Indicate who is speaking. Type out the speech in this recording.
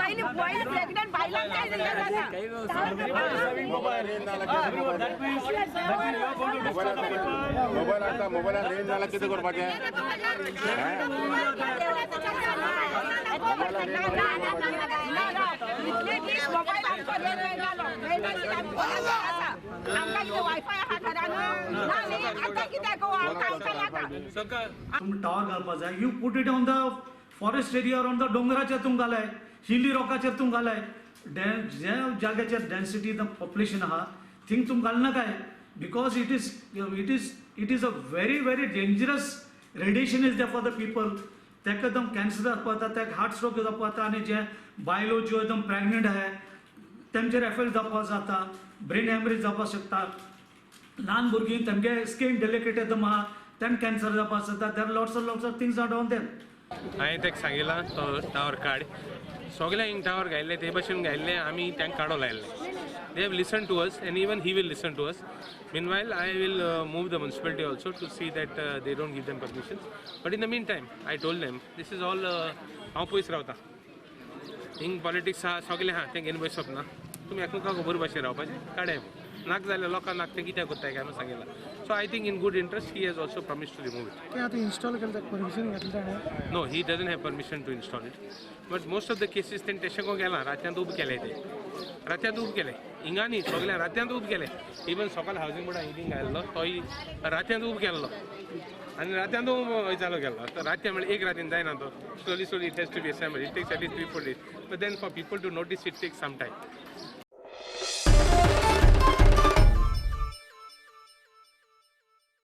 Speaker 1: बायल बायल प्रेग्नंट बायलांक काय हे जाता.
Speaker 2: मोबायल आसता, मोबायलान रेंज जाल्यार कितें करपाचें?
Speaker 1: इतले दीस मोबायल आमकां रेंज मेळटालो, मेळनाशिल्लें. आमी कोणाक आसा, आमकां कितें वायफाय आहा घरान ना न्ही. आतां कित्याक गो आमकां आमकां नाका.
Speaker 3: तुमी टावर घालपा जाय, you put it on the forest area, on the दोंगराचेर तूं घालाय, हिली रॉकाचेर तूं घालाय. ज्या जाग्याचेर डेन्सिटी the population आहा थिंग तूं घालनाकाय, because it is a very very dangerous radiation is there for the people. ताका एकदम कॅन्सर जावपा जाता, ताका हार्ट स्ट्रोक जावपा जाता आनी जे बायलो ज्यो एकदम प्रेग्नंट आहाय तेमचेर एफेक्ट जावपा जाता, ब्रेन हॅमरेज जावपाक शकता. ल्हान भुरगीं तेमगे स्कीन डेलिकेट एकदम आहा, तेंका कॅन्सर जावपाक शकता. There lots of things are down there.
Speaker 4: हांवें ताका सांगिलां तो टावर काड. सगळे हिंग टावर घायल्ले ते भशेन घायल्ले, आमी तांकां काडो लायल्ले. They have listen to us and even he will listen to us. Meanwhile, I will move the municipality also to see that they don't give them permissions. But in the meantime, I told them this is all. हांव पयस रावता, हिंग politics आहा सगळें आहा, तें घेवन बसप ना. तुमी एकमेकाक बरे भाशेन रावपाचें काडाय म्हूण. नाक जाल्यार लोकांक नाक तें कित्याक करताय काय म्हूण सांगिलां. So I think in good interest he has also promise to remove it.
Speaker 5: ते आतां इन्स्टॉल केलें, ताका परमिशन घेतलें ताणें?
Speaker 4: No, he doesn't have permission to install it. But most of the cases तेणें तशें करून गेलां, रातयांत उब केलें ते. रातयांत उब केलें. हिंगा न्ही, सगळ्या रातयांत उब केलें. इवन सकाळ हावसिंग बोर्डा हिंग घायल्लो तोय रातयांत उब केल्लो आनी रातयांत चालू केल्लो. तर रातयां म्हळ्यार एक रातीन जायना तो. Slowly slowly it has to be assemble. It takes at least 3-4 days, but then for people to notice, it takes some time.